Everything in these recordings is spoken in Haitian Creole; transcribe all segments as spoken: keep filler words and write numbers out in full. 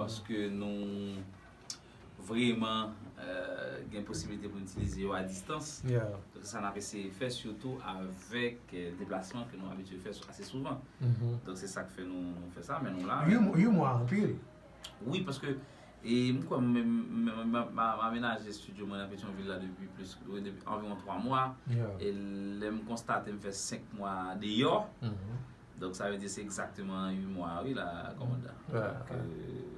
Paske nou vrèman euh, gen posibilite pou n itilize yo a distans. Yeah. Donk se sa n ap eseye fè, sitou avèk euh, deplasman ke nou abitye fè sou- ase souvan. Mhm. Donk se sa k fè nou, nou fè sa, men nou la. Yon mwa anpil. Wi, paske e m kwè m m- m- m- m amenaje estidyo mwen nan Petyonvil la depi plis depi anviwon twa mwa. Yeah. E lè m konstate m fè senk mwa deyò, Mhm. donk sa vle di se egzakteman uit mwa wi la, kòmandan. Yeah. Donk euh,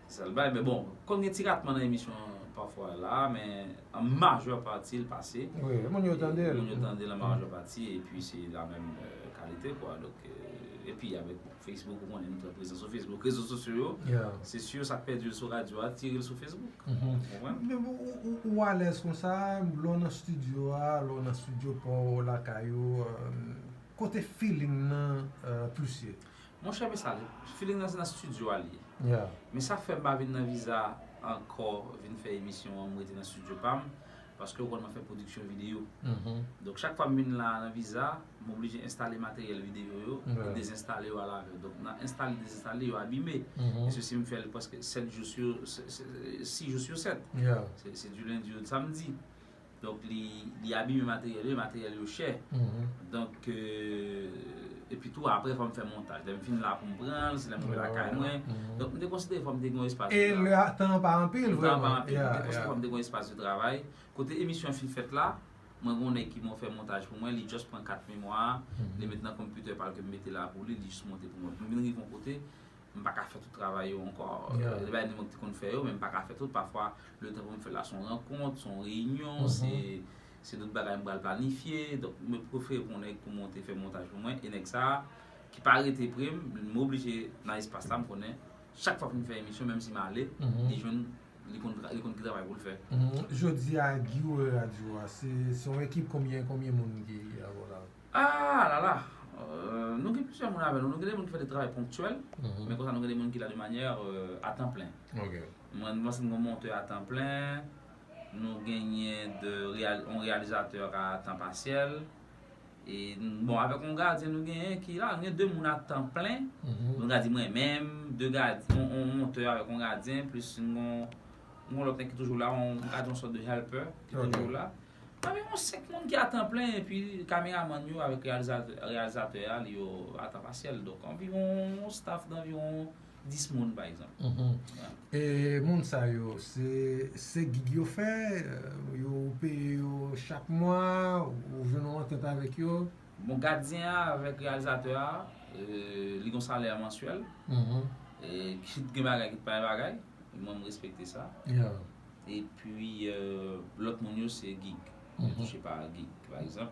se sa l bay. Men bon, konn gen ti ratman nan emisyon an pafwa la, men an majè pati l pase. Wi, moun yo tande l. Moun yo tande l an majè pati, epi se la menm euh, kalite kwa. Donk euh, epi avèk Facebook, ou konnen nou trè prezan sou Facebook, rezo sosyo yo. Yeah. Se si sa k pèdi l sou radyo a, tire l sou Facebook. Mhm. Konprann? Men ou- ou- ou alèz konsa, lè w nan estidyo a, lè w nan estidyo pa w lakay ou, euh, kote feeling nan euh, plis ye? Monchè, men sa, feeling nan se nan estidyo a li ye. Yeah. Men sa fè m pa vin nan Viza ankò, vin fè emisyon an, m rete nan estidyo pa m, paske ou konn mwen fè pwodiksyon videyo. Mhm. Donk chak fwa m vin la nan Viza, m oblije enstale materyèl videyo yo, Yeah. dezenstale yo al avè. Donk nan enstale, dezenstale yo abime. Mhm. E sesi m fè l prèske sèt jou sou, se- se- sis jou sou sèt. Yeah. Se se di lendi o samdi. Donk li li abime materyèl yo, materyèl yo chè. Mhm. Donk euh, epi tou apre fò m fè montaj. Lè m fin la pou m pran l, se lè m rive lakay mwen. Mhm. Donk m te konsidere fò m te gen yon espas. E lè tan an pa anpil Tan an pa vrèman. anpil. M Yeah, te konsidere fò yeah. m te gen yon espas de travay. Kote emisyon an fin fèt la, mwen gen yon nèg ki mwen fè montaj pou mwen, li just pran kat memwa, Mhm. li met nan konpitè pa l ke m mete la pou li, li just monte pou mwen. Pou m vin rive yon kote, m pa ka fè tout travay yo ankò. Yeah. Li bay nèg mwen ki te konn fè yo, men m pa ka fè tout. Pafwa, le tan pou m fè la, se yon rankont, se yon reyinyon, Mhm. se se dòt bagay m pral planifye. Donk mwen prefere pran yon nèg pou monte, fè montaj pou mwen. E nèg sa a, ki pa rete pre m, m oblije nan espas la, m konnen chak fwa pou m fè emisyon, menm si m ale, Mhm. li jwenn, li konn tra- li konn ki travay pou l fè. Mhm. Jodi a Guy Wewe Radio a, se se yon ekip konbyen konbyen moun ki avè w la? Ah la la. Euh, nou gen plizyè moun avè nou. Nou gen de moun ki fè de travay ponktyèl, Mhm. men konsa nou gen de moun ki la de manyè euh, a tan plen. Ok. Mwen, mwen se yon montè a tan plen. Nou genyen de real, yon reyalizatè a tan pasyèl. E bon, avèk yon gadyen nou genyen ki la, nou gen de moun a tan plen. Mhm. Nou ka di mwen menm, de gadyen, yon, yon montè avèk yon gadyen, plis yon, yon lòt nèg ki toujou la, yon gadyen, yon sòt de helper ki Ok. toujou la. Anviwon senk moun ki a tan plen, epi kameramann yo avèk reyalizatè, reyalizatè a, li yo a tan pasyèl. Donk, anviwon yon staff d'anviwon dis moun, pa egzanp. Mhm. Yeah. E moun sa yo, se se gig yo fè, yo peye yo chak mwa, ou jwenn yon antant avèk yo? Bon, gadyen an avèk reyalizatè a, euh, li gon salè mansyèl. Mhm. E kit gen bagay, kit pa gen bagay, mwen m respekte sa. Yeah. Epi euh, lòt moun yo se gig. Yo Mhm. touche pa gig, pa egzanp.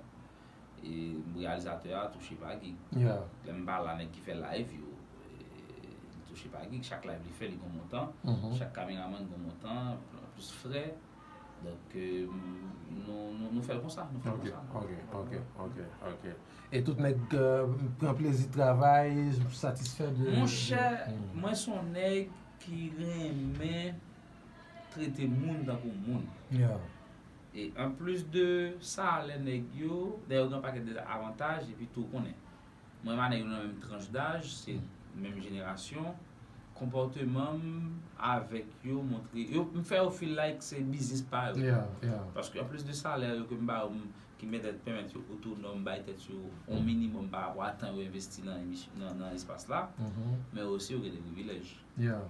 E reyalizatè a touche pa gig. Yeah. Lè m pa la, nèg ki fè live yo, e, li touche pa gig. Chak live li fè, li gon montan. Mhm. Chak kameramann gon montan, plis frè. Donk, euh, nou, nou, nou fè l konsa, nou fè l Ok, konsa. ok, ok, ok, ok. E tout nèg euh, pran plezi travay, satisfè de... Monchè, Mm. mwen se yon nèg ki renmen trete moun tankou moun. Yeah. E anplis de salè nèg yo, dayè yo gen yon pakèt de avantaj, epi tou ou konnen. Mwen m a nèg yo nan menm tranch daj, se menm jenerasyon. Konpòteman m avèk yo montre, yo, m fè yo feel like se biznis pa yo. Yeah, yeah. Paske anplis de salè yo ke m ba yo, m- ki mèt pèmèt yo otonòm, bay tèt yo yon minimòm pa rapò a tan yo envesti nan emisyon, nan, nan espas la, Mhm. men osi yo gen de privilèj. Yeah.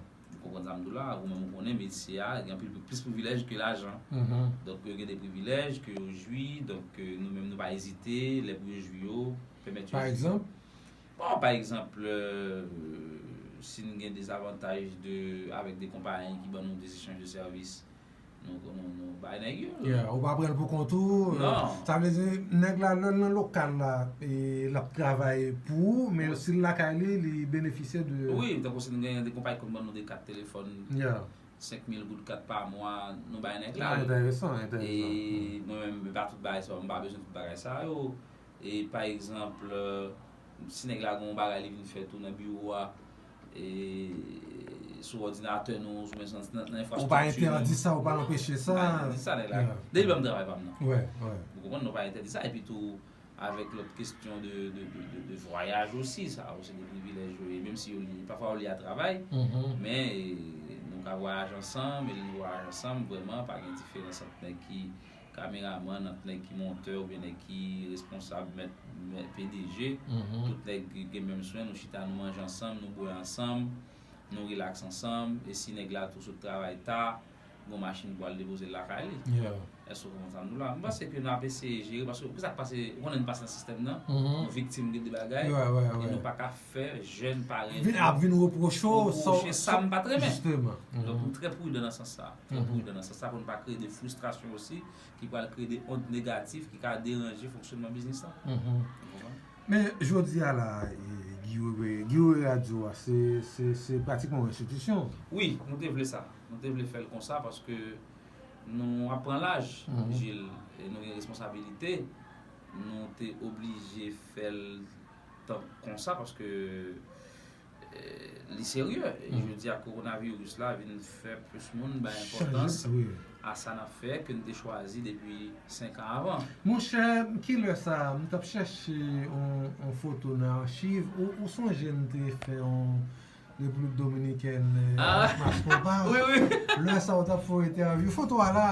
Ou konprann sa m di w la, ou menm ou konnen metye a gen anpil plis privilèj ke lajan. Mhm. Donk yo gen de privilèj ke yo jwi, donk euh, nou menm nou pa ezite, lè pou yo jwi yo, pèmèt yo Pa jwi. Egzanp? Bon, pa egzanp, euh, si n gen de zavantaj de, avèk de konpayi ki ban nou de echanj de sèvis, nou, nou, nou bay nèg yo. Yeah, ou pa pran l pou kont ou. Non. Sa vle di, nèg la, lè l nan lokal la, e, l ap travay pou ou, men si l lakay li, li benefisye de... Wi, tankou si n gen de konpayi ki konn ban nou de kat telefòn, Yeah. senk mil goud kat pa mwa, nou bay nèg la. Enteresan, enteresan. E mwen menm, men pa tout bagay sa, m pa bezwen tout bagay sa yo. E pa egzanp, euh, si nèg la gen yon bagay li vin fè tou nan biwo a, e sou òdinatè nou, sou men nan, nan Ou pa enfrastrikti nou. entèdi sa, ou pa anpeche sa. M pa entèdi sa, nèg la. Yeah. Depi li ban m travay pa m nan. Wè, wè. Ou konprann, nou pa entèdi sa. Epi tou, avèk lòt kesyon de, de, de, de, de vwayaj osi, sa yo se de privilèj yo ye, menm si yo li, pafwa yo li a travay, Mhm. men e, vwayaj ansanm, e lè nou vwayaj ansanm, vrèman, pa gen diferans ant nèg ki kameramann, ant nèg ki montè oubyen nèg ki responsab, mèt, mèt P D G. Tout nèg gen menm swen, nou chita, nou manje ansanm, nou bwè ansanm, nou rilaks ansanm. E si nèg la tou sot travay ta, gon machin pou al depoze l lakay li. Èske w konprann sa m di w la? M panse ke n ap eseye jere, paske ou sa k pase, ou konnen n pase nan sistèm nan, nou viktim de, de bagay, e nou pa ka fè jèn parèy nou ap vin repwoche w sa, sa m pa t renmen. Donk, nou trè pridan nan sans sa. Trè pridan nan sans sa pou n pa kreye de fristrasyon osi, ki pral kreye de ond negatif ki ka deranje fonksyonman biznis la. Ou konprann? Men jodi a la, e, Guy Wewe, Guy Wewe Radio a, se, se, se pratikman yon enstitisyon. Wi, nou te vle sa. Nou te vle fè l konsa paske nou ap pran laj, Jil, e nou gen responsabilite. Nou te oblije fè l tan konsa paske, e, li serye. E jodi a, kowonaviris la vin fè plis moun bay enpòtans a sa n ap fè ke n te chwazi depi senk an avan. Monchè, kilè sa, m t ap chèche yon, yon foto nan achiv, ou, ou sonje n te fè yon Repiblik Dominikèn, e, Mas Konpa. Wi, wi. Lè sa, ou t ap fè yon entèvyou. Foto a la.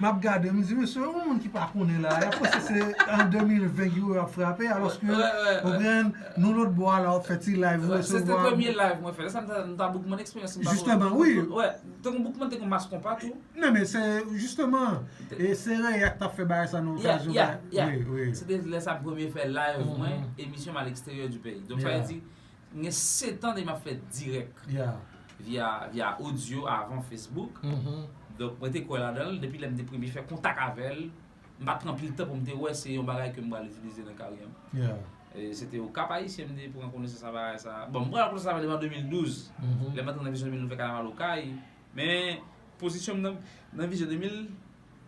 M ap gade, m di, mesye, yon moun ki pa konnen la, y ap panse se an de mil ven Guy Wewe ap frape, alòske, ou konprann, nou lòt bò a la, w ap fè ti live, ou resevwa. Se te premye live mwen fè. Sa, m ta, m ta boukman eksperyans, m pa Jisteman, wi. Wè, te gon boukman, te gon Mas Konpa tou. Non, men se, jisteman, e se Reyèk t ap fè bagay sa nan okazyon. Wi, wi. Se te lè sa m premye fè live mwen, emisyon m al eksteryè di peyi. Donk, sa vle di, m gen sèt an depi m ap fè dirèk via, via audio avan Facebook. Donk, mwen te kwè ladan l, depi lè m te premye fè kontak avè l, m pa t pran anpil tan pou m te wè se yon bagay ke m pral itilize nan karyè m. E se te Okap Ayisyen m te pran konesans a bagay sa. Bon, m pran konesans a bagay depi an de mil douz. Lè m antre nan Vizyon de mil, nou fè kanaval Okay. Men, pozisyon m nan, nan Vizyon de mil,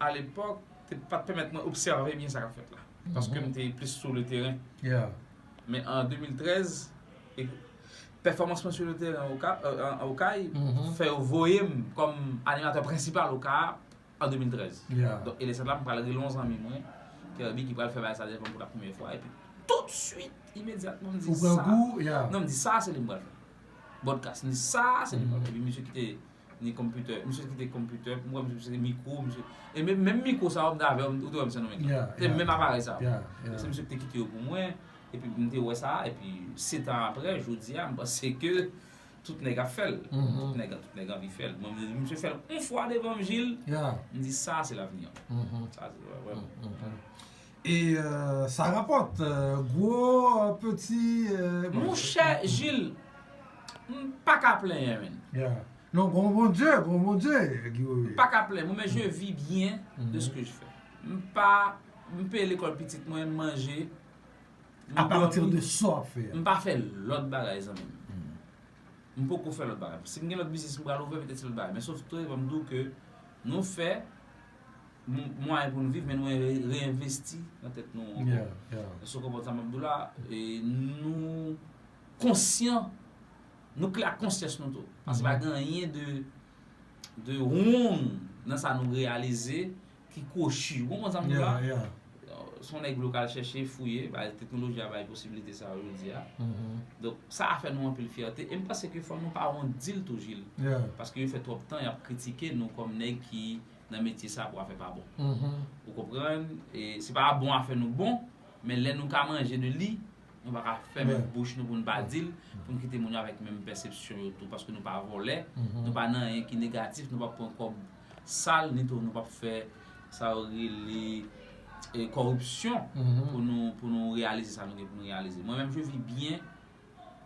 alepòk, te pa t pèmèt mwen obsève byen sa k ap fèt la. Paske m te plis sou le teren. Men an de mil trèz, e, pèfòmans mwen sou le teren Okay, e, an, an Okay, fè yo voye m kòm animatè prensipal Okay an de mil trèz. Donk, e lè sa la, m pral rele yon zanmi mwen, Kerby, ki pral fè bagay sa devan m pou la premyè fwa. Epi, toutswit, imedyatman, m di sa. Non, m di sa, se li m pral fè. Broadcast, m di sa, se li m pral fè. Epi, misye kite ni konpitè. Misye kite konpitè, m wè misye kite mikwo, misye. E menm, menm mikwo sa yo, m t avè yo, ou te wè m Sendomeng. Se menm aparèy sa yo. Se misye ki te kite yo pou mwen. Epi m te wè sa, epi sèt an apre, jodi a, m panse ke tout nèg ap fè l. Tout nèg, tout nèg anvi fè l. Mwen, m di, misye fè l yon fwa devan m, Jil. M di, sa, se lavni an. Sa, se, wè, wè. E, e, sa rapòt, e, gwo, e, piti, e, bon. Monchè, Jil, m pa ka plenyen, menn. Non, gon Bondye, gon Bondye, Guy Wewe. M pa ka plenyen. Mwen, men, je vis bien de ce que je fais. M pa, m peye lekòl pitit mwen, m manje, m dòmi. A pati de sa w ap fè a. M pa fè lòt bagay, zanmi m. M poko fè lòt bagay. Si m gen lòt biznis m pral ouvè, petèt se lòt bagay. Men sof tou, ban m di w ke nou fè m-, mwayen pou nou viv, men nou re-, reenvesti nan tèt nou ankò. Èske w konprann sa m ap di w la? E nou konsyan, nou klè ak konsyans nou tou. Paske pa gen anyen de, de wrong nan sa nou reyalize ki kwochi. Ou konprann sa m di w la? Se yon nèg vle w ka al chèche, fouye, ba, teknoloji a bay posibilite sa yo jodi a. Donk, sa a fè nou anpil fyète. E m panse ke fò nou pa wondi l tou, Jil. Paske yo fè twòp tan y ap kritike nou kòm nèg ki nan metye sa pou afè pa bon. Ou konprann? E se pa bon afè nou bon, men lè nou ka manje de li, nou pa ka fèmen bouch nou pou n pa di l, pou n kite moun yo avèk menm pèsepsyon yo tou, paske nou pa vòlè, nou pa nan anyen ki negatif, nou p ap pran kòb sal, ni tou nou p ap fè sa yo rele, e, kòripsyon pou nou, pou nou reyalize sa nou gen pou nou reyalize. Mwen menm, je vis bien,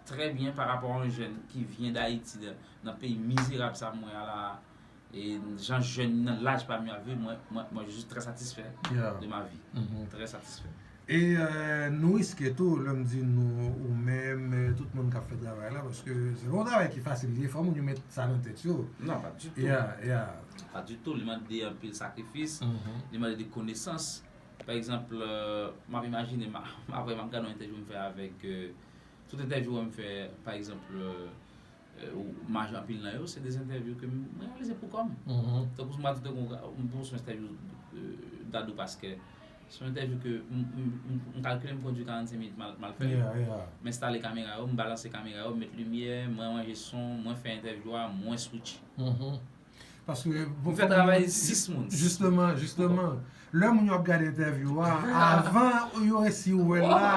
très bien par rapport à un jeune qui vient d'Haïti, nan, nan peyi mizerab sa mwen a la, e jan jèn nan laj pa m yo ap viv, mwen, mwen, mwen, je suis très satisfait de ma vie. Très satisfait. E, e, nou riske tou, lè m di nou, ou menm, e, tout moun k ap fè travay la, paske se pa yon travay ki fasil li ye, fò moun yo met sa nan tèt yo. Non, pa ditou. Pa ditou, li mande anpil sakrifis, li mande de konesans. Pa egzanp, e, m ap imajine, m a-, apre m ap gade yon entèvyou m fè avèk, e, tout entèvyou m fè, pa egzanp, e, e, ou maje anpil nan yo, se de entèvyou ke m, mwen reyalize pou kò m. Tankou m pa di, tankou m pran yon entèvyou, e, Dadou Pasquet, Se yon entèvyou ke m, m, m, m kalkile m kondui karannsenk minit m al, m al fè l. M enstale kamera yo, m balanse kamera yo, m met limyè, mwen ranje son, mwen fè entèvyou a, mwen switch. Paske M fè travay sis moun. Jisteman, jisteman. Lè moun yo ap gade entèvyou a, avan yo resi wè l la,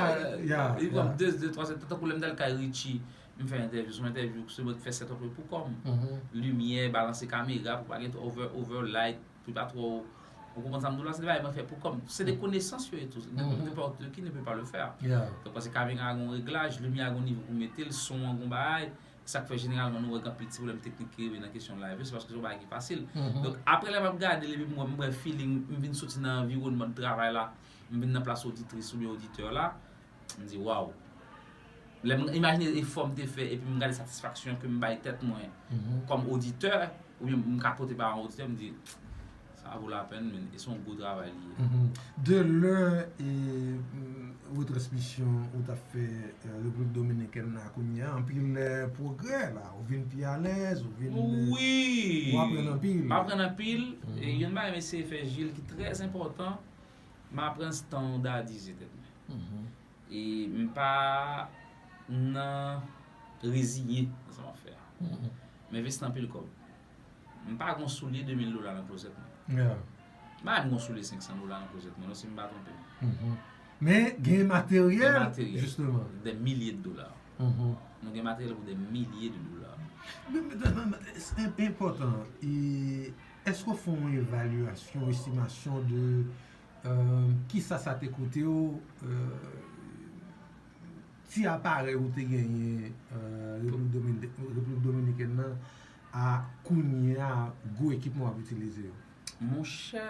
li pran de, de, twa sèt, tankou lè m t al kay Richie, m fè entèvyou, se yon entèvyou se mwen ki fè setup yo pou kò m. Limyè, balanse kamera pou pa gen over, over light, pou pa twò, ou konprann sa m di w la, se de bagay mwen fè pou kò m. Se de konesans yo ye tou. Nenpòt ki ne peut pas le faire. Donk, paske kamera a gen yon reglaj, limyè a gen yon nivo pou mete l, son an gen yon bagay. Sa k fè jeneralman nou wè gen anpil ti pwoblèm teknik ki rive nan kesyon live yo, se paske se yon bagay ki fasil. Donk, apre lè m ap gade l epi m wè, m wè feeling, m vin soti nan anviwònman de travay la, m vin nan plas oditris oubyen oditè la, m di, waw. Lè m imajine efò m te fè epi m gade satisfaksyon ke m bay tèt mwen kòm oditè, oubyen m ka pote ba yon oditè, m di, sa vo lapèn, men e se yon gwo travay li ye. De lè e retransmisyon ou t ap fè Repiblik Dominikèn la kounye a, anpil pwogrè la, ou vin pi alèz, ou vin Wi, ou aprann anpil. M aprann anpil. E youn bagay m eseye fè Jil ki trè enpòtan, m aprann standardize tèt mwen. E m pa nan reziye nan sa m ap fè a. M envesti anpil kòb. M pa gon soulye de mil dola nan klozèt mwen. M pa menm gon soulye senk san dola nan klozèt mwen non, si m pa twonpe m. Men gen materyèl, jisteman. Des milliers de dollars. Nou gen materyèl pou des milliers de dollars. Se enpòtan. E èske w fè yon evalyasyon, estimasyon de kisa sa te koute w, ti aparèy ou te genyen Repiblik Dominikèn nan a kounye a gwo ekipman w ap itilize yo? Monchè,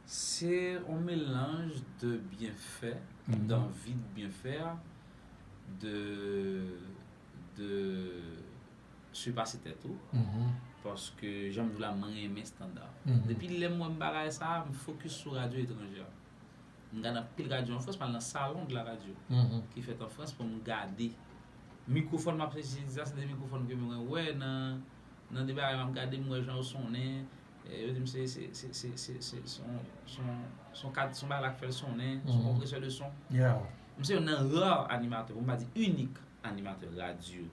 se yon melanj de byenfè, d'anvi de byenfè, de, de sipase tèt ou. Paske, jan m di w la, mwen renmen estanda. Depi lè m wè m bagay sa, m fokis sou radyo etranjè. M gade anpil radyo an Frans, m al nan Salon de la Radio ki fèt an Frans pou m gade. Mikwofòn m ap eseye di la, se de mikwofòn ke mwen wè nan, nan de bagay m ap gade, m wè jan yo sonnen. Yo di m se, se, se, se, se, se, se yon, se yon, se yon kad, se yon bagay la k fè l sonnen, se yon konpresè de son. M se youn nan ra animatè, pou m pa di inik animatè radyo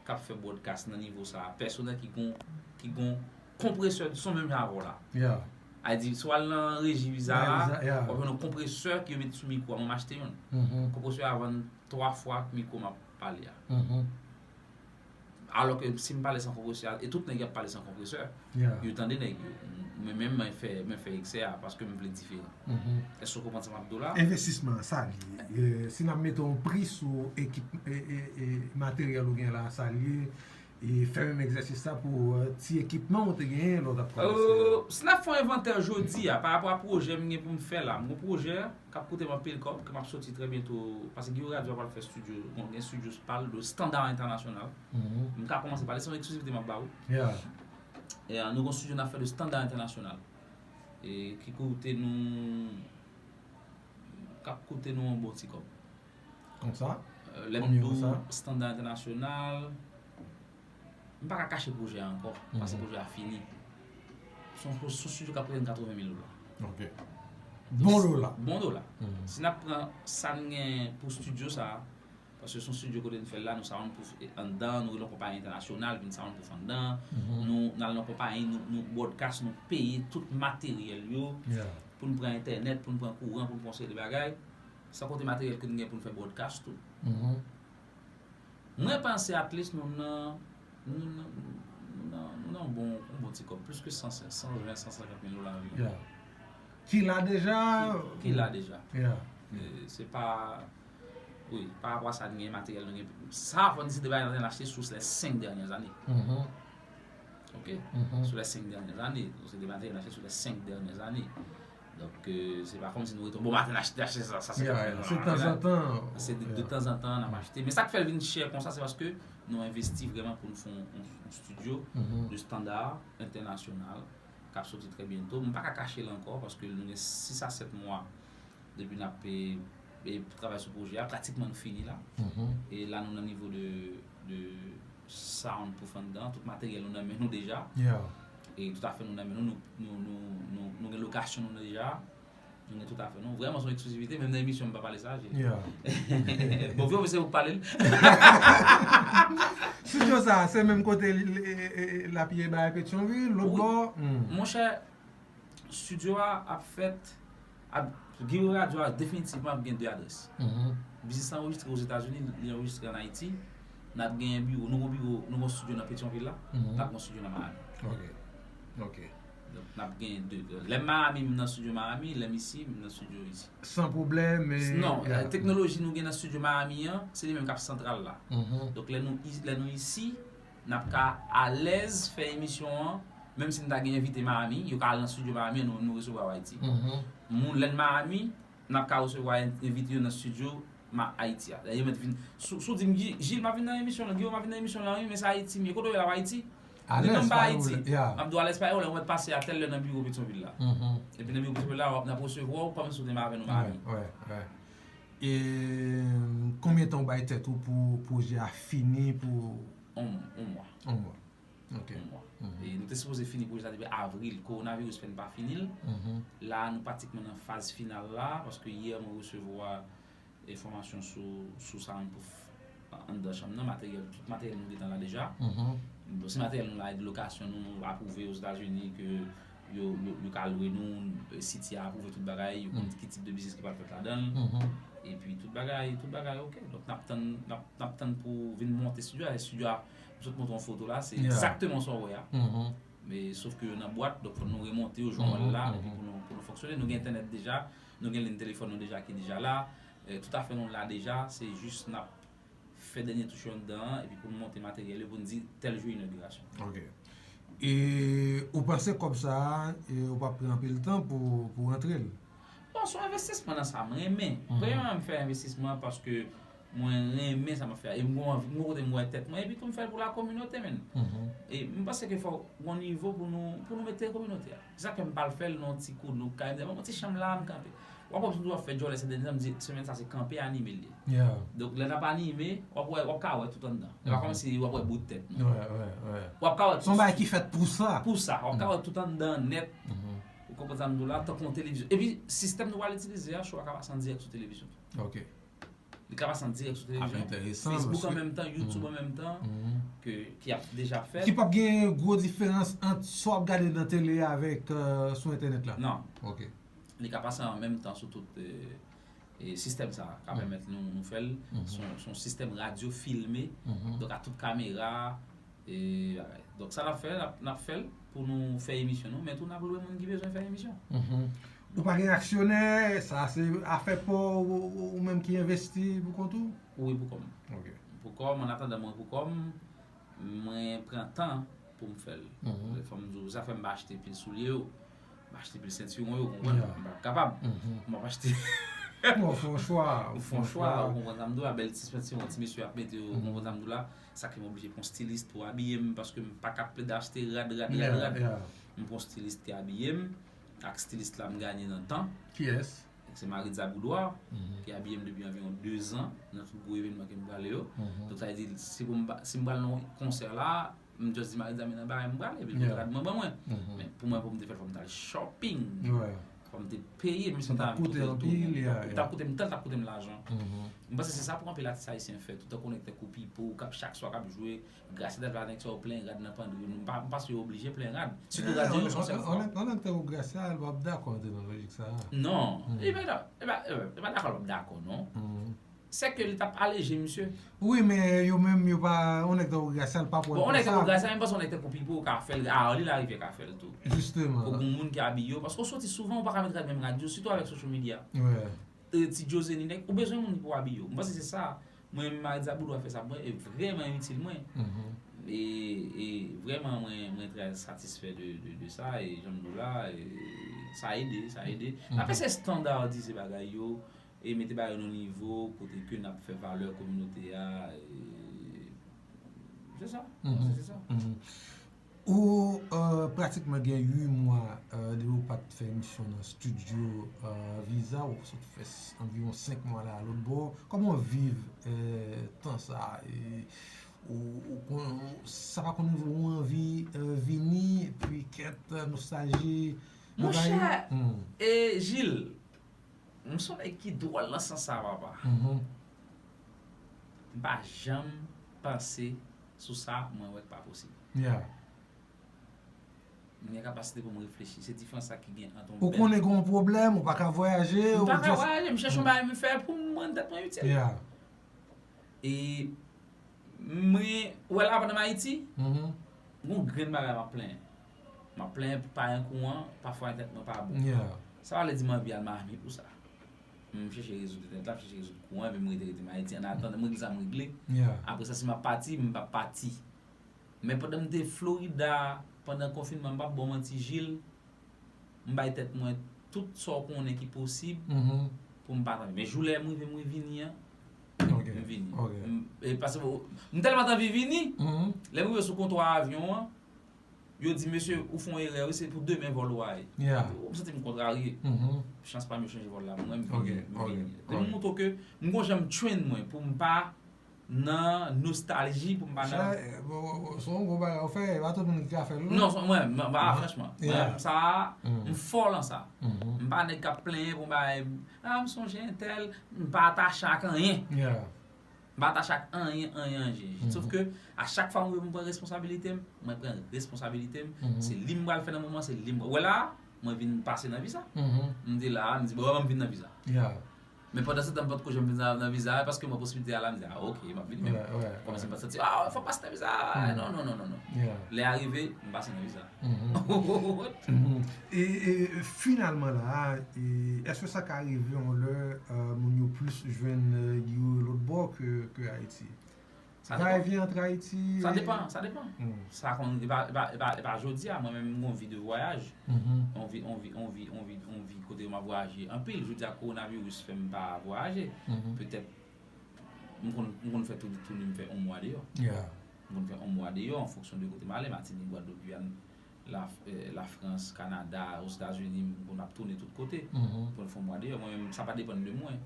k ap fè broadcast nan nivo sa a, pèsonèl ki gon, ki gon konpresè de son menm jan avè w la. A di, si w al nan reji Visa la, w ap jwenn yon konpresè ke yo met sou mikwo a, mwen m achte youn. Konpresè a vann twa fwa mikwo m ap pale a. Alò ke si m pale san konpresè a, e tout nèg y ap pale san konpresè, yo tande nèg yo. Mwen menm, mwen fè, mwen fè eksè a paske m vle diferan. Èske w konprann sa m ap di w la? Envestisman an, sa l ye? Si n ap mete yon pri sou ekip, e, e, e, materyèl ou gen la, sa l ye? E fè menm egzèsis la pou ti ekipman ou te genyen lè w t ap kòmanse? Si n ap fè yon envantè jodi a, pa rapò a pwojè m gen pou m fè la, m gon pwojè k ap koute m anpil kòb, ke m ap soti trè byento, paske Guiro Radio a pral fè estidyo, bon, gen estidyo pa l de standard international. M ka kòmanse pale, se yon eksklizivite m ap ba ou. E, nou gon estidyo n ap fè de standard international. E ki koute nou, k ap koute nou yon bon ti kòb. Konsa? Lè m di w standard international, m pa ka kache pwojè a ankò, paske pwojè a fini. Se yon, se yon estidyo k ap koute n katreven mil dola. Bon dola. Bon dola. Si n ap pran sa n gen pou estidyo sa a, paske se yon estidyo kote n fè l la, nou soundproof anndan, nou rele yon konpayi entènasyonal vin soundproof anndan. Nou, n al nan konpayi, nou, nou broadcast, nou peye tout materyèl yo pou n pran entènèt, pou n pran kouran, pou n pran yon seri de bagay. San konte materyèl ke n gen pou n fè broadcast tou. Mwen panse at least nou nan, nou nan, nou nan, nou nan yon bon, yon bon ti kòb, plis ke san, san ven, san senkant mil dola anviwon. Ki la deja? Ki la deja. E, se pa, wi, pa rapò a sa n gen, materyèl nou gen, sa fò n di se de bagay nou te achte sou les cinq dernières années. Ok? Sur les cinq dernières années. Donk, se de bagay nou te achte sur les cinq dernières années. Donk, se pa kòmsi nou rete yon bon maten n achte, achte sa, sa se pa. Se tanzantan. Se de, de tanzantan n ap achte. Men sa k fè l vin chè konsa, se paske nou envesti vrèman pou nou fè yon, yon, yon estidyo de standard entènasyonal k ap soti trè byento. M pa ka kache l ankò, paske nou gen sis a sèt mwa depi n ap, e, e, travay sou pwojè a, pratikman nou fini la. E la nou nan nivo de, de soundproof anndan, tout materyèl nou nan men nou deja. E toutafè nou nan men nou, nou, nou, nou, nou, nou gen lokasyon nou deja. Nou gen tout afè nou. Vrèman, se yon eksklizivite. Menm nan emisyon, m pa pale sa. Yeah. Bon, vre, se ou k pale l. Studio sa, se menm kote l- e- e- e- l ap ye bay Petyonvil, lòt Wi. Bò. Hmm. Monchè, studio a ap fèt. Ap, Guerrier Radio a definitivman ap gen de adrès. Mhm. Biznis la anrejistre Ozetazini, li anrejistre an Ayiti. N ap gen biwo, nou gen biwo, nou gen studio nan Petyonvil la, Mhm. n ap gen studio nan Miami. Ok. Ok. Donk, n ap gen de. Lè m Miami, m nan studio Miami, lè m isi, m nan studio isi. San pwoblèm, men. Non, Yeah. eh, teknoloji nou gen nan studio Miami an, se li menm k ap santral la. Mhm. Donk, lè nou, i- lè nou isi, n ap ka alèz fè emisyon an, menm si n ta gen envite Miami, yo ka al nan studio Miami an, nou, nou resevwa yo Ayiti. Mhm. Moun lè n Miami, n ap ka resevwa en- envite yo nan studio ma Ayiti a. Yo mèt vin. Si w di m, "Gil, m ap vin nan emisyon lan, Guerrier, m ap vin nan emisyon lan, wi, men se Ayiti m ye." Kote w ye la, w Ayiti? Li Alèz menm pa pa Ayiti. yo, yeah. M ap di w alèz pa yo, lè w mèt pase a tèl lè nan biwo Petyonvil la. Mhm. Epi nan biwo Petyonvil la, w ap, n ap resevwa w kòm si w te menm avè nou Miami. Wè, wè, wè. E konbyen tan w bay tèt ou pou pwojè a fini pou On, on mwa. On mwa. Ok. On mwa. Mhm. E nou te sipoze fini pwojè sa depi avril. Kowonaviris fè n pa fini l. Mhm. La, nou pratikman nan faz final la, paske yè mwen resevwa enfòmasyon sou, sou soundproof anndan chanm nan, materyèl, tout materyèl nou gentan la deja. Mhm. Bon, se materyèl nou la, e de lokasyon nou apwouve Ozetazini ke yo, yo, yo ka lwe nou, siti a apwouve tout bagay, yo konn ki tip de biznis ki pral fèt ladan l. Mhm. Epi tout bagay, tout bagay ok. Donk n ap tann, n ap, n ap tann pou vin monte studio a. Studio a, m sot montre yon foto la, se Yeah. egzakteman sa w wè a. Mhm. Men sof ke yo nan bwat, donk fò nou remonte yo, jwenn Mhm, la, mhm. Epi pou nou, pou nou fonksyone. Nou gen entènèt deja, nou gen liy telefòn nou deja ki deja la. Eh, tout afè nou la deja, se jis n ap fè dènye touch yo anndan an, epi pou n monte materyèl yo, pou n di tèl jou inogirasyon. Ok. E ou panse kòb sa a, e ou p ap pran anpil tan pou, pou rantre l? Bon, se yon envestisman nan sa m renmen. Mhm. Premyèman, m fè envestisman an paske mwen renmen sa m ap fè a. E m gon anvi, m gon kote m wè tèt mwen, epi tou m fè l pou la kominote, menn. Mhm. E m panse ke fò gon nivo pou nou, pou nou mete kominote a. Se sa k fè m pa al fè l nan yon ti kou nou kay, m di, "Bon, ti chanm la, m kanpe." W ap wè m toujou ap fè djòlè se dènye tan, m di, "Semèn sa se kanpe anime l ye." Yeah. Donk, lè n ap anime, w ap wè, w ap ka wè tout anndan. E pa Mhm. kòmsi w ap wè bout tèt, non. Wè, wè, wè. W ap ka wè Se yon bagay ki fèt pou sa. Pou sa, w ap ka wè tout anndan nèt. Mhm. Ou konprann sa m di w la, tankou yon televizyon. Epi, sistèm nou pral itilize a, show a ka pase an dirèk sou televizyon. Ok. Li ka pase an dirèk sou Ap televizyon. enteresan, Facebook an mesye. menm tan, YouTube an menm tan, Mhm. ke, ki ap deja fèt. Ki p ap gen gwo diferans ant sa w ap gade nan tele avèk euh, sou entènèt la? Non, Ok. li ka pase an menm tan sou tout euh, e sistèm sa a ka Mhm. pèmèt nou, nou fè l. Mhm. Se yon, se yon sistèm radyo filme, Mhm. donk a tout kamera, e bagay. Donk sa n ap fè, n ap, n ap fè l pou nou fè emisyon nou, men tou n ap lwe moun ki bezwen fè emisyon. Mhm. Ou pa gen aksyonè, sa se afè pa w, ou, ou, ou menm ki envesti pou kont ou? Wi, pou kò m. Ok. Pou kò m, an atandan mwen pou kò m, mwen pran tan pou m fè l. Mhm. Fò m di w, sa fè m pa achte pil soulye yo, m achte pil sentiwon yo, konprann? Yeah. M pa kapab. Mhm. M ap achte Bon, fè yon chwa. Ou fè yon chwa, ou konprann sa m di w la, bèl ti sentiwon, ti mesye ap mete yo, ou Mhm. konprann sa m di w la. Sa fè m oblije pran yon stilis pou abiye m, paske m pa ka plede achte rad, rad, rad, Yeah, rad. yeah. M pran yon stilis ki abiye m, ak stilis la m gade nan tan, Kiyès? se Maritza Boudoir, Mhm. ki abiye m depi anviwon de zan, nan tout gwo evènman ke m prale yo. Mhm. Donk sa vle di, si pou m ba- si m pral nan yon konsè la, m just di Maritza, men nan bagay m prale, epi Yeah. rad mwen ban mwen. Mhm. Men pou mwen, pou m te fè l, fò m t al shopping. Ouais. Fò m te peye, men Sa t ap koute anpil, yeah, Li t ap koute m tan, li t ap koute m lajan. Mhm. M panse se sa pou anpil atis ayisyen fè, tout tan konnen tankou Pipo, k ap chak swa k ap jwe, Gracia t ap jwe avèk sa yo plen rad nan pandri, m pa, m panse yo oblije plen rad. Sitou rad yo, se yon sèl fwa. An nèg tankou Gracia, l p ap dakò antre nan lojik sa a. Non, Mhm. li pa, li pa, li pa, li pa dakò, l p ap dakò, non. Mhm. Se ke li t ap aleje misye. Wi, men yo menm, yo pa, yon nèg tankou Gracia, l p ap wè l Bon, yon nèg konsa. Tankou Gracia, men m panse yon nèg tankou Pipo ka fè l, a, li larivyè ka fè l tou. Fòk Jisteman. gon moun ki abiye yo, paske w soti souvan, ou pa ka met rad menm rad yo, sitou avèk social media. Ouais. E, ti Jose ni nèg, ou bezwen moun ki pou abiye w. M panse se sa. Mwen, Maritza Boudoir fè sa pou mwen, e vrèman itil mwen. Mhm. E, e vrèman, mwen, mwen trè satisfè de, de, de sa, e jan m di w la, e sa ede, sa ede. Mhm. Apre se estandardize bagay yo, e mete bagay yo nan nivo, kote ke n ap fè valè kominote a, e se sa, Mhm. se sa. Mhm. Ou euh, pratikman gen uit mwa euh, depi ou pa t fè emisyon nan studio euh, Visa, ou sot fè s- anviwon senk mwa la lòt bò. Kòman w viv euh, tan sa a? E, ou, ou, kon- sa pa konn rive w anvi euh, vini, epi kèt euh, nostalji. Monchè, Hmm. e Gilles, M se yon nèg ki dwòl nan sans sa, papa. M pa janm panse sou sa, mwen wè k pa posib. M gen kapasite pou m reflechi. Se diferans sa ki gen ant yon bèl. Ou konnen gen yon pwoblèm, ou pa ka vwayaje, ou just. M pa ka vwayaje, m chèche yon bagay m fè pou m rann tèt mwen itil. E mwen, ou wè la, pandan m Ayiti, gon grenn bagay m ap plenyen. M ap plenyen pou pa gen kouran, pafwa entènèt mwen pa bon. Sa pa vle di m anvi al Miami pou sa. M chèche rezoud entènèt la, m chèche rezoud kouran, epi m rete, rete m Ayiti. Annatandan, m regle sa m regle. Apre sa, si m ap pati, m p ap pati. Men pandan m te Florida, pandan konfinman, m p ap ba w manti, Jil, m bay tèt mwen tout sa w konnen ki posib pou m pa tann. Men jou lè m rive, m revini an, m vini. M, e paske m tèlman t anvi vini, lè m rive sou kontwa avyon an, yo di, "Mesye, ou fè yon erè, wi, se pou demen vòl ou a ye." M santi m kontrarye. Chans pa m, yo chanje vòl la pou mwen, m vini, m vini. Depi m montre ke m gon jan m train mwen pou m pa nan nostalji, pou m pa nan. Se yon gwo bagay ou fè, e pa tout moun ki ka fè l, non. Non, mwen, mwen, mwen, franchman, mwen, sa, m fò lan sa. M pa nèg k ap plenyen pou m bay, "Ah, m sonje entèl," m pa atache ak anyen. M pa atache ak anyen, anyen, anyen. Sof ke a chak fwa mwen, mwen pran responsabilite m, mwen pran responsabilite m, se li m pral fè nan moman, se li m pral. Ou wè la, mwen vin pase nan vi sa. M te la, m di, "Bon, ban m vin nan vi sa." Men pandan se tan, m pa t ko janm vin nan, nan vi sa, paske mwen posiblite a la, m di, "Ah, ok, m ap vini." Men kòmsi m pa t santi, "Ah, fò m pase nan vi sa." Non, non, non, non, non. Lè a rive, m pase nan vi sa. E, e finalman la, e, èske sa ka rive yon lè, euh, moun yo plis jwenn, euh, Guiro lòt bò ke, ke Ayiti? Sa depan. Sa depan, sa depan. Sa konn, e pa, e pa, e pa, e pa jodi a, mwen menm m gon vi de vwayaj. On vi, on vi, on vi, on vi, on vi kote m ap vwayaje anpil. Jodi a, kowonaviris fè m pa vwayaje. Petèt, m konn, m konn fè tou, toune m fè on mwa deyò. M konn fè on mwa deyò, an fonksyon de kote m ale, Matinik, Gwadloup, Giyàn, la, eh, Lafrans, Kanada, Ozetazini, m konn ap tounen tout kote. M konn fè yon mwa deyò. Mwen menm, sa pa depann de mwen.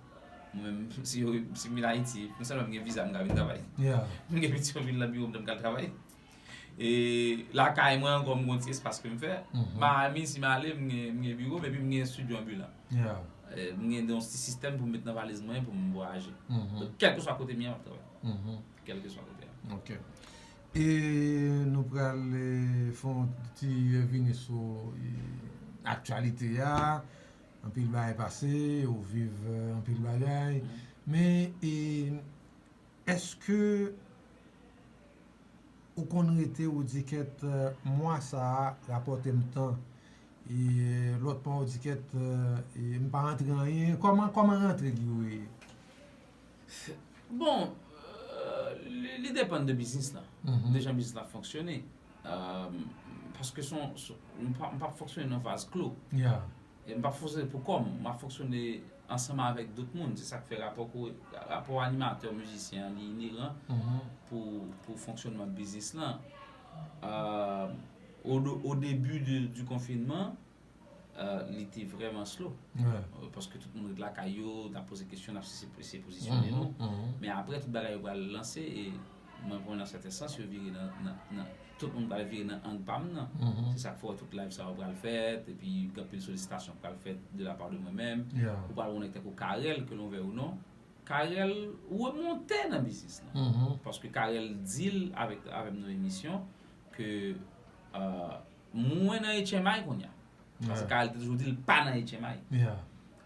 Mwen menm, si yo, si m vin Ayiti, non sèlman m gen viza, m ka vin travay. M gen piti yo vin nan biwo m, m ka al travay. E lakay mwen ankò, m gen yon ti espas ke m fè. Miami, si m ale, m gen, m gen biwo m, epi m gen estidyo anbilan. Eh, m gen yon ti sistèm pou m met nan valiz mwen pou m vwayaje. Donk, kèlkeswa kote m ye, m ap travay. Kèlkeswa kote a. Ok. E nou pral, eh, fè yon ti revini sou, eh, aktyalite a. Anpil bagay pase, ou viv, eh, anpil bagay. Men, eh, èske ou konn rete, ou di, "Kèt, eh, mwa sa a rapòte m tan." E lòt mwa, ou di, "Kèt, eh, e m pa rantre anyen." Kòman, kòman rantre Guiro ye? Bon, euh, li, li depann de biznis la, de jan biznis la fonksyone. Euh, paske son, son, m pa, m pa fonksyone nan vaz klo. E m pa fonksyone pou kò m, m ap fonksyone ansanm avèk dòt moun. Se sa k fè rapò ko, rapò animatè, mizisyen an, li ineran pou, pou fonksyònman biznis lan. Euh, au, au début de, du confinement, euh, li te vrèman slow. Euh, paske tout moun ret lakay yo, n ap poze kesyon, n ap eseye, eseye pozisyone nou. Men apre, tout bagay yo pral lanse, e mwen, pou nan sèten sans, yo vire nan, nan, nan, tout moun pral vire nan ang pa m nan. Se sa k fè w wè tout live sa yo pral fèt, epi gen anpil solisitasyon k pral fèt de la part de mwen menm. Ou pral wè yon nèg tankou Carel, que l'on veuille ou non. Carel remonte nan biznis lan. Paske Carel di l avèk, avè m nan emisyon ke, euh, mwen nan H M I kounye a. Paske Carel te toujou di l pa nan H M I.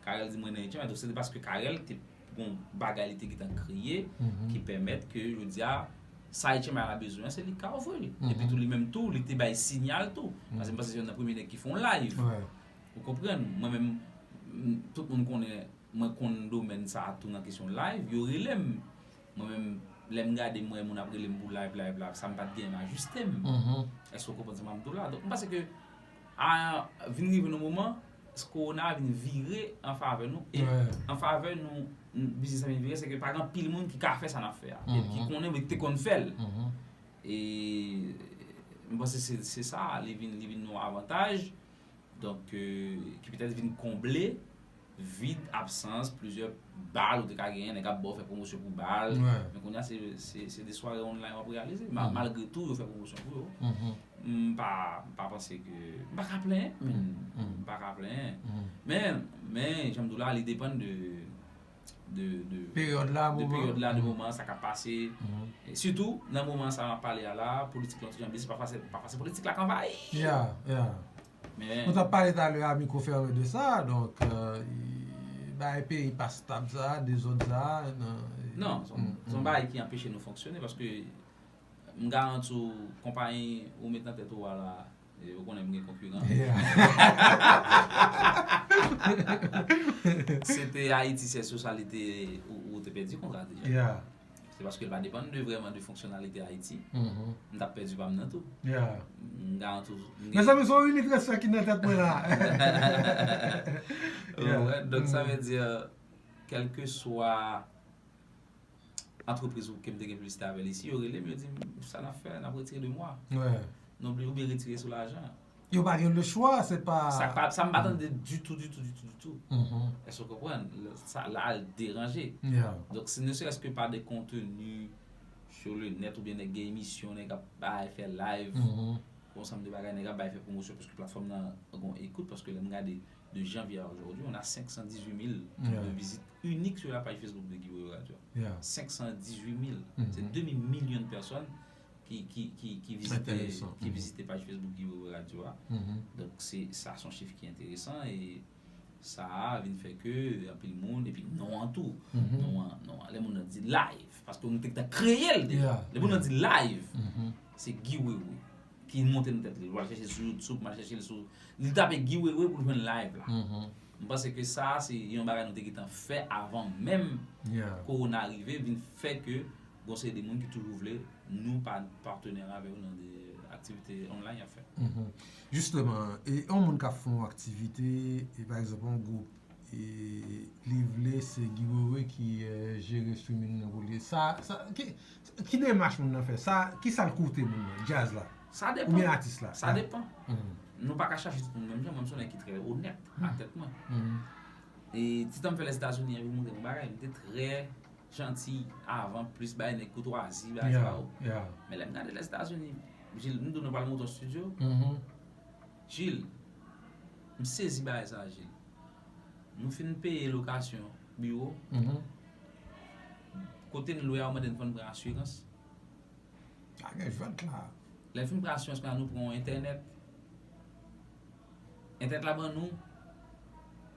Carel di mwen nan H M I, donk se te paske Carel te gon bagay li te gentan kreye ki pèmèt ke jodi a sa H M I la bezwen an, se li k ka ofri l. Epi tou li menm tou, li te bay siyal tou. Paske m panse se youn nan premye nèg ki fè yon live. Ou konprann? Mwen menm, m, tout moun konnen mwen konn domèn sa a tou nan kesyon live, yo rele m. Mwen menm, lè m gade m wè moun ap rele m pou live, live, live, sa m pa t genyen m ajiste m. Èske w konprann sa m ap di w la? Donk, m panse ke a, vin rive nan moman, kowona a vin vire an favè nou, e an favè nou, n, biznis la vin vire, se ke pa gen anpil moun ki ka fè sa n ap fè a, e ki konnen, men ki te konn fè l. E m panse se, se sa, li vin, li vin yon avantaj. Donk, euh, ki petèt vin konble vid, absans, plizyè bal ou te ka genyen, nèg ap ba w fè pwomosyon pou bal. Men kounye a, se, se, se de sware online w ap reyalize. Ma-, malgre tou, yo fè pwomosyon pou yo. M pa, m pa panse ke, m pa ka plenyen, men, m pa ka plenyen. Men, men, jan m di w la, li depann de, de, de, Peryòd la, de moman. Peryòd la, de moman, sa k ap pase. E sitou, nan moman sa m ap pale a la, politik lan toujou anbisi, pafwa se, pafwa se politik la k anvayi. Yeah, yeah. Men, Nou t ap pale talè a mikwo fèmen de sa, donk, euh, bagay peyi pa stab sa, dezòd sa, nan, non, se yon- se yon bagay ki anpeche nou fonksyone, paske m garanti w, konpayi ou met nan tèt ou a la, e, ou konnen m gen konkiran. Yeah. Se te Ayiti, se sosyalite ou, ou te pèdi kontra deja. Yeah. Se paske l pa depann de vrèman de fonksyonalite Ayiti. Mhm. M t ap pèdi pa m nan tou. Yeah. M garanti w. M gen- Mezanmi, se yon unit rèstan ki nan tèt mwen la. Yeah. Ouais, donk sa vle di, kèlkeswa antrepriz ou ke m te gen piblisite avè l isi, yo rele m, yo di m, "Sa n ap fè, n ap retire de mwa." Ouais. Nou oblije oubyen retire sou lajan. Yo pa gen le chwa, se pa. Sa pa, sa m pa tande ditou, ditou, ditou, ditou. Mhm. Èske w konprann? Lè- Sa la al deranje. Yeah. Donk, si ne serait-ce que par des contenus sur le net oubyen nèg gen emisyon, nèg ap bay fè live, Mhm. yon ansanm de bagay, nèg ap bay fè pwomosyon, paske platfòm nan gon ekout, paske lè m gade de janvier à aujourd'hui, on a cinq cent dix-huit mille Yeah. de visites uniques sur la page Facebook de Guy Wewe Radio. Yeah. Cinq cent dix-huit mille. Mhm. C'est demi milyon de personnes qui, qui, qui, qui visitaient, Intéressant. qui Mhm. visitaient page Facebook Guy Wewe Radio. A. Mhm. Donk, se sa, se yon chif ki enteresan e sa a vin fè ke anpil moun, epi non an tou, Mhm. non an, non an, lè moun nan di live, paske nou te gentan kreye l deja. Yeah, Lè moun nan yeah. di live, Mhm. se Guy Wewe ki monte nan tèt li. L al chèche l sou YouTube, m al chèche l sou, li tape Guy Wewe pou l jwenn live la. Mhm. M panse ke sa a, se yon bagay nou te gentan fè avan menm Yeah. kowona rive, vin fè ke gon seri de moun ki toujou vle nou pa patnè avè yo nan de aktivite online y ap fè. Mhm. Jisteman, e yon moun k ap fè yon aktivite, e pa egzanp, yon gwoup, e li vle se Guy Wewe ki euh, jere streaming nan pou li. Sa, sa, ki, ki demach moun nan fè? Sa, ki sa l koute moun nan, djaz la? Sa depan. Oubyen atis la? Sa depan. Mhm. Nou pa ka chache tout moun menm jan, mwen m se yon nèg ki trè onèt a tèt mwen. Mhm. E ti tan m fè Lèzetazini an, vin montre m yon bagay, m te trè janti avan, plis bay nèg koutwazi, bay Yeah, sa yo. Yeah. Men lè m gade Lèzetazini, Jil, m di w nou pral monte yon studio. Mhm. Jil, m sezi bagay sa, Jil. Nou fin peye lokasyon biwo. Mhm. Kote n lwe a, yo mande n fò n pran asirans. Pa gen jwèt la. Lè n fin pran asirans la, nou pran yon entènèt. Entènèt la ban nou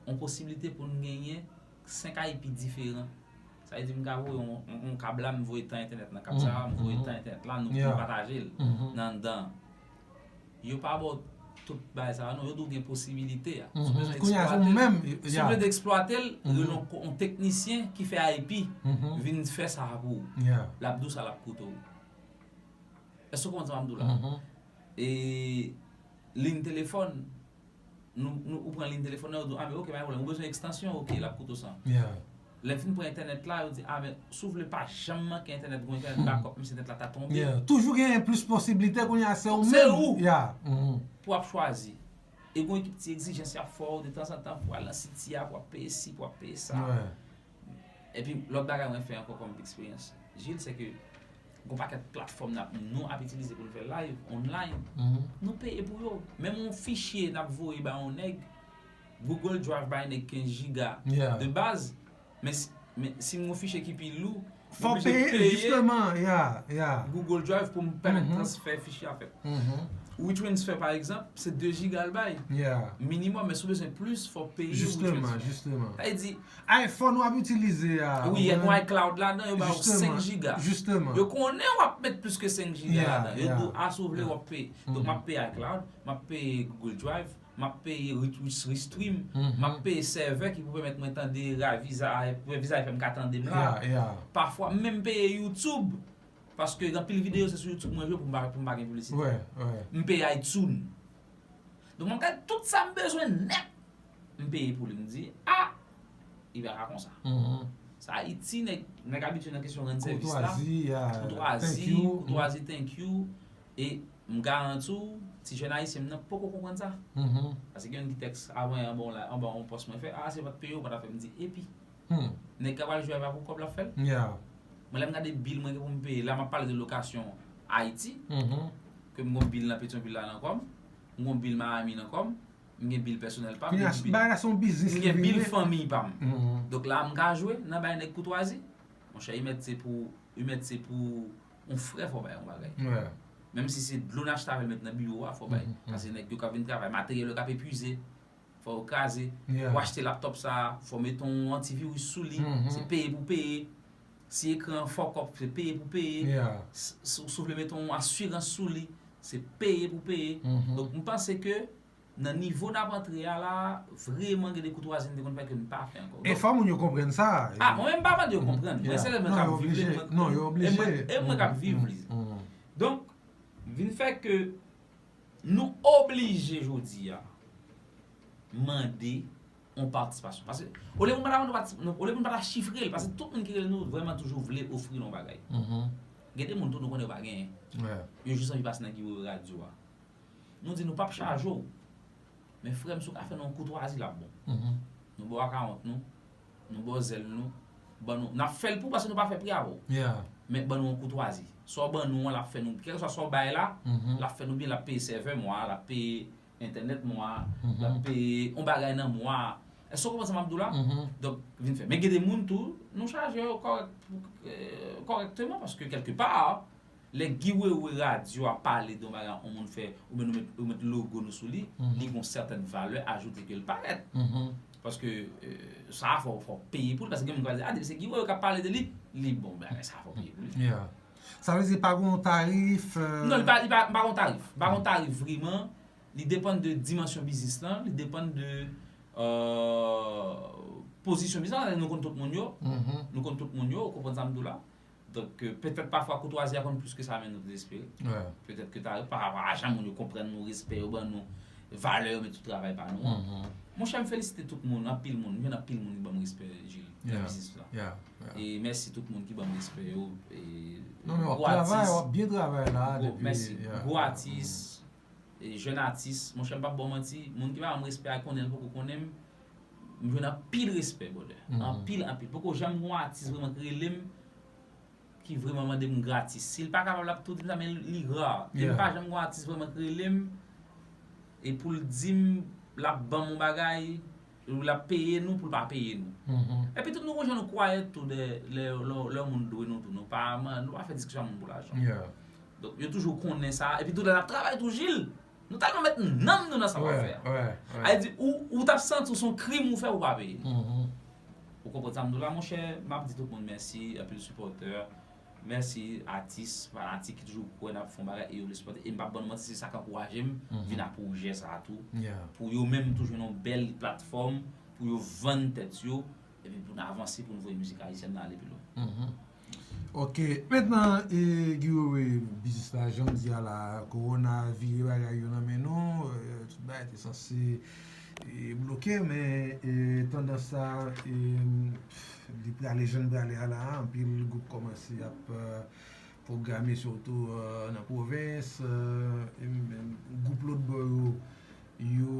yon posiblite pou n genyen senk I P diferan. Sa vle di m ka voye yon, yon, yon kab la, m voye tan entènèt nan kab sa, m voye tan entènèt la, nou, nou pataje l nan anndan. Yo pa ba w tout bagay sa a, non, yo di w gen posibilite a. Si w bezwen eksplwate l, si w vle eksplwate l, rele yon, yon teknisyen ki fè I P vin fè sa a pou ou. L ap di w sa l ap koute w. Èske w konprann sa m ap di w la? E liy telefòn, nou, nou, ou pran liy telefòn nan, yo di w, ah, men ok, pa gen pwoblèm, ou bezwen ekstansyon, ok, l ap koute w sa. Lè m fin pran entènèt la, yo di, ah, men si w vle pa janm manke entènèt, gon entènèt backup, menm si entènèt la ta tonbe. Toujou gen plis posibilite kounye a, se ou menm. Pou w ap chwazi. E gon ekip ti egzijans y ap fè w detanzantan pou w al nan siti a, pou w ap peye si, pou w ap peye sa. Epi, lòt bagay mwen fè ankò kòm eksperyans, Jil, se ke gon pakèt platfòm n ap, nou ap itilize pou n fè live, online, nou peye pou yo. Menm yon fichye n ap voye ba yon nèg, Google Drive bay nèg kenz jiga de baz, men si, men si m gon fichye ki pi lou, Fò peye, jisteman, ya, ya. Google Drive pou m pèmèt transfè fichye a fèt. WeTransfer, pa egzanp, se de jiga l bay. Minimòm, men si w bezwen plis, fò w peye WeTransfer. Jisteman. Sa vle di, iPhone w ap itilize a. Wi, gen iCloud ladan, yo ba w senk jiga. Yo konnen w ap met plis ke senk jiga ladan. Yo di w, a, si w vle, w ap peye. Donk, m ap peye iCloud, m ap peye Google Drive, m ap peye Restream, m ap peye sèvè ki pou pèmèt mwen tande Ray Vizay, Ray Vizay fè m ka tande m la. Pafwa, m menm peye YouTube, paske gen anpil videyo se sou YouTube mwen jwe pou m pa, pou m pa gen piblisite. M peye iTunes. Donk, mwen gade tout sa m bezwen nèt, m peye pou li. M di, a, li pa ka konsa. Sa Ayiti, nèg, nèg abitye nan kesyon rann sèvis la. Koutwazi, koutwazi, thank you. E m garanti w, ti jèn ayisyen m nan poko konprann sa. Paske gen youn ki tèks avan yè anba yon la, anba yon pòs mwen fè, a, se pa t peye w, pa t ap fè m di, epi. Nèg k ap al jwe a, e pa pou kòb l ap fè l. Mwen, lè m gade bil mwen gen pou m peye, la m ap pale de lokasyon Ayiti. ke m gon bil nan Petyonvil la nan kò m, m gon bil Miami nan kò m, m gen bil pèsonèl pa m, m gen bil, bagay la se yon biznis, m gen bil fanmi pa m. Donk la, m ka jwe nan bay nèg koutwazi. Monchè, li mèt se pou, li mèt se pou yon frè fò bay yon bagay. Menm si se dlo n achte avè l met nan biwo a, fò bay. Paske nèg yo ka vin travay, materyèl yo k ap epuize. Fò yo kraze. Ou achte laptòp sa, fò mete yon antiviris sou li. Se peye pou peye. Si ekran an fuck up, se peye pou peye. Si w vle mete yon asirans sou li, se peye pou peye. Donk, m panse ke nan nivo n ap antre a la, vrèman gen de koutwazi n te konn fè ke n pa fè ankò. E fò moun yo konprann sa. Ah, mwen menm m pa mande yo konprann. Mwen se lè mwen k ap viv li. Non, yo oblije. E mwen k ap viv li. Donk, vin fè ke nou oblije jodi a mande yon patisipasyon. Paske olye pou n pa ta mande yon patisipasyon, olye pou n pa ta chifre l, paske tout moun ki rele nou vrèman toujou vle ofri nou yon bagay. Gen de moun tou nou konnen yo pa genyen. Yo jis anvi pase nan Guy Wewe radyo a. Nou di nou p ap chaje w. Men frè m, si w ka fè nou yon koutwazi, l ap bon. Nou ba w akawont nou, nou ba w zèl nou, ban nou, n ap fè l pou w paske nou pa fè pri avè w. Men ban nou yon koutwazi. Sa w ban nou an, l ap fè nou, kèlkeswa sa w bay la, l ap fè nou byen, l ap peye sèvè mwa a, l ap peye entènèt mwa a, l ap peye yon bagay nan mwa a. Èske w konprann sa m ap di w la? Donk, vin fè. Men gen de moun tou, nou chaje yo kòrèk, kòrèkteman, paske kèlkepa, lè Guy Wewe radyo a pale de yon bagay yon moun fè, oubyen nou met, nou met logo nou sou li, li gen yon sètèn valè ajoute ke l parèt. Paske sa a fò, fò peye pou li, paske gen moun ki va di, ah, depi se Guy Wewe k ap pale de li, li bon, bagay sa a fò peye pou li. Sa vle di pa gen yon tarif? Non, li pa, li pa, pa gen yon tarif. Pa gen yon tarif vrèman. Li depann de dimansyon biznis lan, li depann de pozisyon biznis lan. Nou konn tout moun yo. Nou konn tout moun yo, ou konprann sa m di w la. Donk, petèt pafwa koutwazi a konn plis ke sa menm nou te espere. Petèt ke ta, pa rapò a jan moun yo konprann nou, respè yo ban nou, valè yo, men tout travay pa nou an. Monchè, m felisite tout moun, anpil moun, m jwenn anpil moun ki ban m respè, Jules, nan biznis la. E mèsi tout moun ki ban m respè yo. E gwo atis, gwo, mèsi, gwo atis, e jèn atis, monchè, m p ap ba w manti, moun ki pa ban m respè a konnen l poko konnen m, m jwenn anpil respè, brother. Anpil, anpil. Poko janm gen yon atis vrèman ki rele m, ki vrèman mande m gratis. Si l pa kapab, l ap tou di m sa, men li ra. E m pa janm gen yon atis vrèman ki rele m, e pou l di m l ap ban m yon bagay, ou l ap peye nou pou l pa peye nou. Epi tou, nou gon jan nou kwayèt tou, lè, lè, lè, lè yon moun dwe nou tou, nou pa, nou pa fè diskisyon ak moun pou lajan. Donk, yo toujou konnen sa. Epi tou, lè n ap travay tou, Jil, nou tèlman met nanm nou nan sa n ap fè a. Sa vle di, ou, ou t ap santi w se yon krim ou fè, ou pa peye. Ou konprann sa m di w la, monchè? M ap di tout moun mèsi, anpil sipòtè. Mèsi atis, fanatik ki toujou kwè n ap fè yon bagay e yo vle sipòte. E m p ap ban nou manti, se sa k ankouraje m vin ak pwojè sa a tou. Pou yo menm tou jwenn yon bèl platfòm, pou yo vann tèt yo, epi pou n avanse, pou n voye mizik ayisyèn nan ale pi lwen. Ok, mentnan, e, Guy Wewe, biznis la, jan m di a la, kowona vire bagay yo nan men nou, e, tout bagay te sanse e, bloke, men, e, tandans sa, e, li prale jan l prale a la, anpil gwoup kòmanse ap, e, pwograme, sitou, e, nan pwovens, e, e, gwoup lòt bò yo, yo,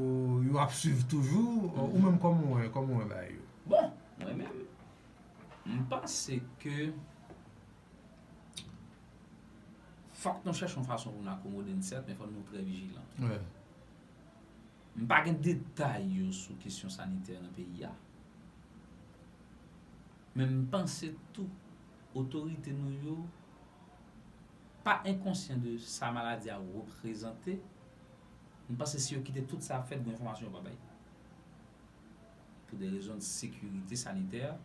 yo ap swiv toujou, e, ou menm kòman w wè, kòman w wè bagay yo? Bon, mwen menm, m panse ke fòk nou chèche yon fason pou nou akomode n sèt, men fòk nou trè vijilan. M pa gen detay yo sou kesyon sanitè nan peyi a. Men m panse tou, otorite nou yo pa enkonsyan de sa maladi a reprezante. M panse si yo kite tout sa ap fèt, gen enfòmasyon yo pa bay. Pou de rezon de sekirite sanitè,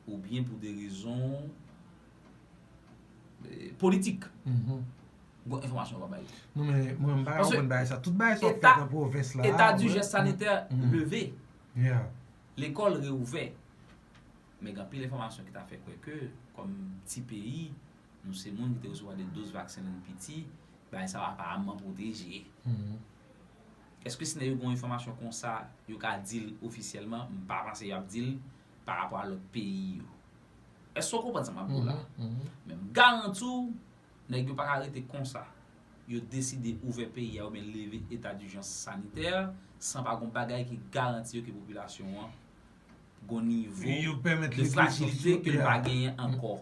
oubyen pou de rezon, e, politik. Gon enfòmasyon yo pa bay. Non, men mwen, m pa konprann bagay sa. Tout bagay sa w ap fè nan pwovens la, eta dijès sanitè leve. Lekòl reouvè. Men gen anpil enfòmasyon ki ta fè kwè ke, kòm ti peyi, nou se moun ki te resevwa de doz vaksen lè n piti, bagay sa yo aparamman pwoteje. Èske si nèg yo gen yon enfòmasyon konsa, yo ka di l ofisyèlman? M pa panse y ap di l pa rapò a lòt peyi yo. Èske w konprann sa m ap di w la? Men m garanti w, nèg yo pa ka rete konsa. Yo deside ouvè peyi a oubyen leve eta dijans sanitè san pa gon bagay ki garanti yo ke popilasyon an gon nivo de frajilite ke l pa genyen ankò.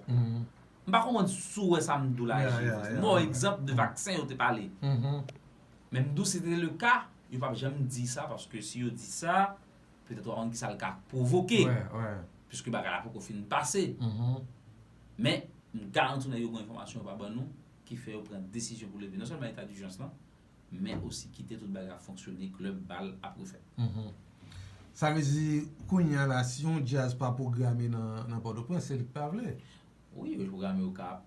M pa konprann si w wè sa m di w la, Gilles. M ba w egzanp de vaksen yo te pale. Men m di w si se te le ka, yo p ap janm di sa, paske si yo di sa, petèt w ap konn kisa l ka pwovoke. Piske bagay la poko fin pase. Men, m garanti w nèg yo gen enfòmasyon yo pa ban nou, ki fè yo pran desizyon pou leve non sèlman eta dijans lan, men osi kite tout bagay ap fonksyone, klèb, bal ap refèt. Sa vle di, kounye a la, si yon djaz pa pwograme nan, nan Pòtoprens, se li k pa vle. Wi, yo pwograme yo ka,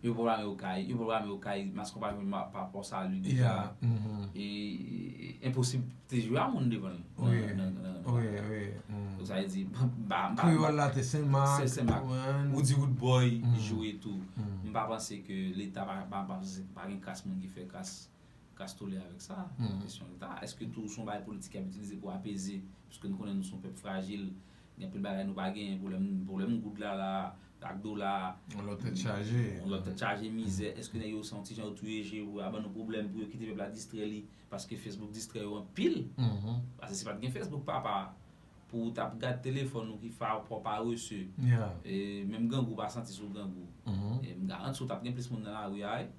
yo pwograme yo kay, yo pwograme yo kay, Mascon pa jwenn pa rapò salu deja. E, e, enposib te jwe a moun devan l. Nan, nan, nan, nan, nan. Donk sa vle di, ba, ba, Kreyòl la te Senmak. Se Senmak. Ou di Roodboy jwe tou. M pa panse ke Leta pa, pa, pa, pa gen kras moun ki fè kras kras tole avèk sa, nan kesyon Leta. Èske tou se yon bagay politik y ap itilize pou apeze, piske nou konnen nou se yon pèp frajil, gen anpil bagay nou pa genyen, pwoblèm, pwoblèm goud la la, ak dola. Yon lòt tèt chaje. Yon lòt tèt chaje, mizè. Èske nèg yo se yon ti jan yo touye je yo, yo ban nou pwoblèm pou yo kite pèp la distrè li, paske Facebook distrè yo anpil. Paske si pa t gen Facebook, papa, pou w t ap gad telefòn ou ki fa, fò parese. E menm grangou pa santi sou grangou. E m garanti w t ap gen plis moun nan lari a, wi.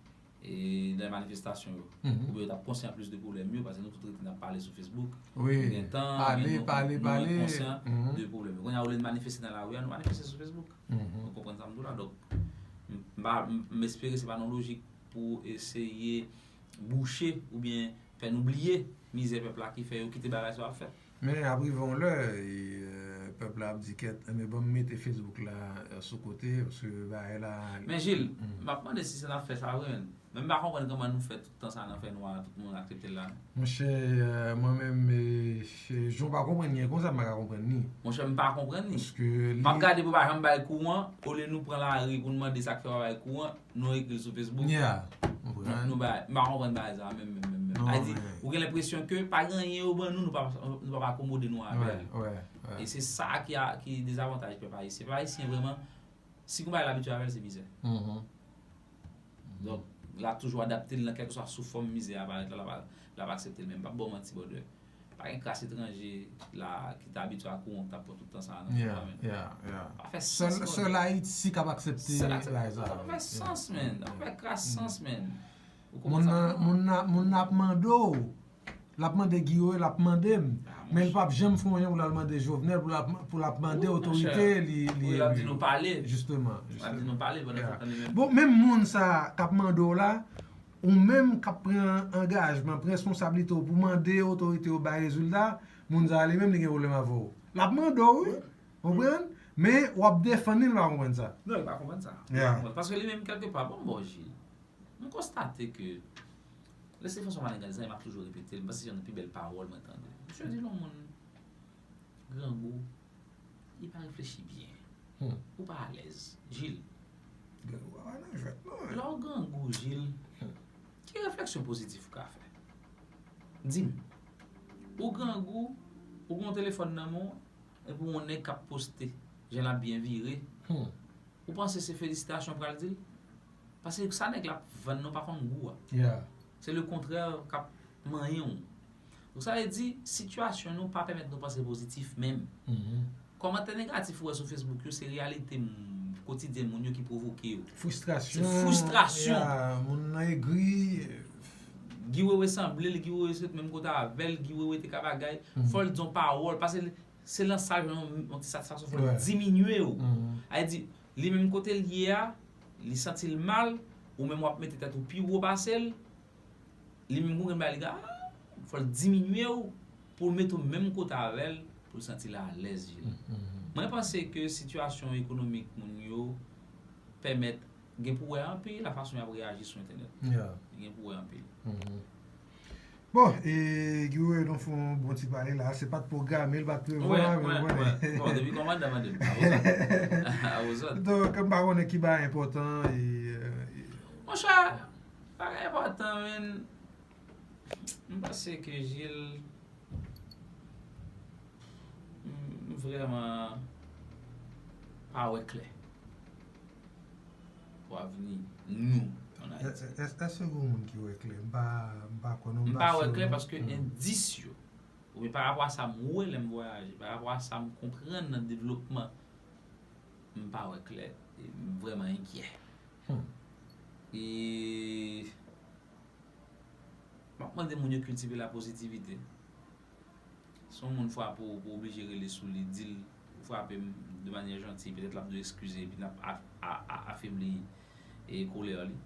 E nan manifestasyon yo. Oubyen yo t ap konsyan plis de pwoblèm yo, paske nou tout rete n ap pale sou Facebook. Wi. Gen tan, pale, pale, pale. Konsyan de pwoblèm yo. Kounye a, olye n manifeste nan lari a, nou manifeste sou Facebook. Ou konprann sa m di w la? Donk, m, m, m espere se pa nan lojik pou eseye bouche oubyen fè nou bliye mizè pèp la ki fè yo kite bagay sa yo ap fèt. Men ap rive yon lè, e, pèp la ap di kèt, enben ban m mete Facebook la sou kote, paske bagay la. Men Gilles, m ap mande si se n ap fè sa vre menm. Men m pa konprann kòman nou fè tout tan sa nan fènwa, tout moun aksepte l la. Monchè, mwen menm, e, jan w pa konprann li an konsa, m pa ka konprann li. Monchè, m pa konprann li. Paske li. M ap gade pou pa janm bay kouran, olye nou pran lari pou n mande sa k fè pa bay kouran, nou ekri l sou Facebook. Yeah. Nou bay, m pa konprann bagay sa menm, menm, menm, menm. Sa vle di, ou gen lenpresyon ke pa gen anyen yo ban nou, nou pa, nou p ap akomode nou avè l. E se sa ki, ki dezavantaj pèp ayisyen. Pèp ayisyen vrèman, si gon bagay l abitye avè l, se mizè. Donk, l ap toujou adapte l nan kèlkeswa sou fòm mizè a parèt la, l ap, l ap aksepte l, men m p ap ba w manti, brother. Pa gen kras etranje la ki ta abitye ak ou, t ap pran tout tan sa a nan fè pa menm. Pa fè sans, brother. Sèl Ayiti k ap aksepte bagay sa a. Sa pa fè sans, man. Sa pa fè kras sans, man. Ou konprann sa? Moun nan, moun nan, moun nan ap mande w. L ap mande Guy Wewe, l ap mande m. Men l p ap janm fè yon jan pou l al mande Jovenel, pou l ap, pou l ap mande otorite li, li eli. Wi, l ap di nou pale. Jisteman, jisteman. L ap di nou pale pandan se tan li menm. Bon, menm moun sa a k ap mande w la, ou menm k ap pran angajman, pran responsablite w pou mande otorite yo bay rezilta, moun sa a li menm li gen pwoblèm avè w. L ap mande w, wi. Konprann? Men w ap defann li, li pa konprann sa. Non, li pa konprann sa. Li pa konprann. Paske li menm, kèlkepa, bon, bon, Gilles. M konstate ke, lè se François Malenga di sa, e m ap toujou repete l, m panse se youn nan pi bèl pawòl mwen tande. Misye di l yon moun grangou, li pa reflechi byen. Ou pa alèz, Gilles. Grangou pa nan jwèt non. Lè w grangou, Gilles, ki refleksyon pozitif ou ka fè? Di m. Ou grangou, ou gen yon telefòn nan men w, epi w yon nèg k ap poste, jan l ap byen vire. Ou panse se felisitasyon w pral di l? Paske sa nèg la ap vann nan pa konn gou a. Se le kontrè k ap manyen w. Donk sa vle di, sitiyasyon nou pa pèmèt nou panse pozitif menm. Kòmantè negatif ou wè sou Facebook yo, se reyalite kotidyen moun yo ki pwovoke yo. Fristrasyon. Se fristrasyon. Moun nan egri. Guy Wewe sanble l, Guy Wewe sot menm kote avè l, Guy Wewe te ka bagay. Fò l di yon pawòl, paske se lan sa l jwenn yon ti satisfaksyon, fò l diminye w. Sa vle di, li menm kote l ye a, li santi l mal, ou menm w ap mete tèt ou pi wo pase l, li menm gon grenn bagay li ka, fò l diminye w pou l mete w menm kote avè l, pou l santi l alèz, Gilles. Mwen panse ke sitiyasyon ekonomik moun yo pèmèt, gen pou wè anpil lafason y ap reyaji sou entènèt. Gen pou wè anpil. Bon, e, Guy Wewe, nou fè yon bon ti pale la. Se pa t pwograme, li pa t prevwa, men ou konnen. Bon, depi kòmandan mande m, a ou zòt. A ou zòt. Donk, m pa konnen ki bagay enpòtan, e, e. Monchè, bagay enpòtan, men, m panse ke Gilles, m vrèman pa wè klè pou avni nou ann Ayiti. Èske gen moun ki wè klè? M pa, m pa kwè non, m pa sure non. M pa wè klè paske endis yo, oubyen pa rapò a sa m wè lè m vwayaje, pa rapò a sa m konprann nan devlopman, m pa wè klè. E m vrèman enkyè. E m ap mande moun yo kiltive la pozitivite. Si yon moun frape w, ou oblije rele sou li, di l ou frape m de manyè janti, petèt l ap dwe eskize, epi n ap a- a- a- afebli e kolè li.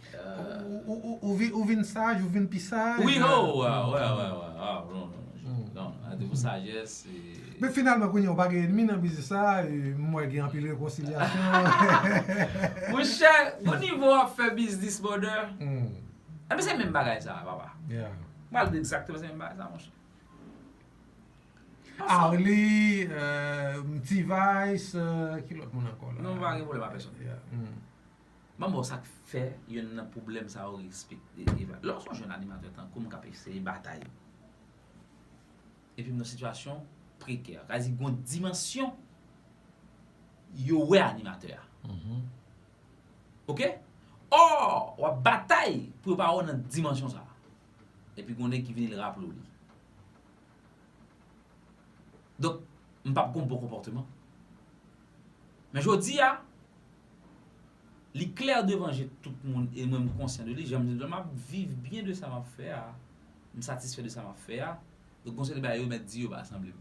Ou, ou, ou, ou, vin, ou vin saj, ou vin pi saj. Wi, oh, wè, wè, wè, wè. Ah, non, non, non. Non, non, de pou sajès. Men finalman, kounye a, ou pa gen enmi nan biznis sa, e, m wè gen anpil rekonsilyasyon. Monchè, bon nivo ap fè biznis, brother. Enben, se menm bagay sa, papa. Yeah. M pral di egzakteman se menm bagay sa, monchè. Arly, euh, T-Vice, euh, ki lòt moun ankò la? Non, m pa gen pwoblèm ak pèsòn. Yeah. Mm. Ban m ba w sa k fè youn nan pwoblèm sa yo respekte. Lè w se yon jèn animatè tankou m k ap eseye batay, epi m nan sitiyasyon prekè, sa vle di gon dimansyon yo wè animatè a. Oke? Ò, w ap batay pou yo pa wè w nan dimansyon sa a. Epi gon nèg ki vini l raple w li. Donk, m p ap gon bon konpòteman. Men jodi a, li klè devan je tout moun e mwen m konsyan de li. Jan m di w la, m ap viv byen de sa m ap fè a. M satisfè de sa m ap fè a. Donk, gon seri de bagay yo mèt di yo pa sanble m.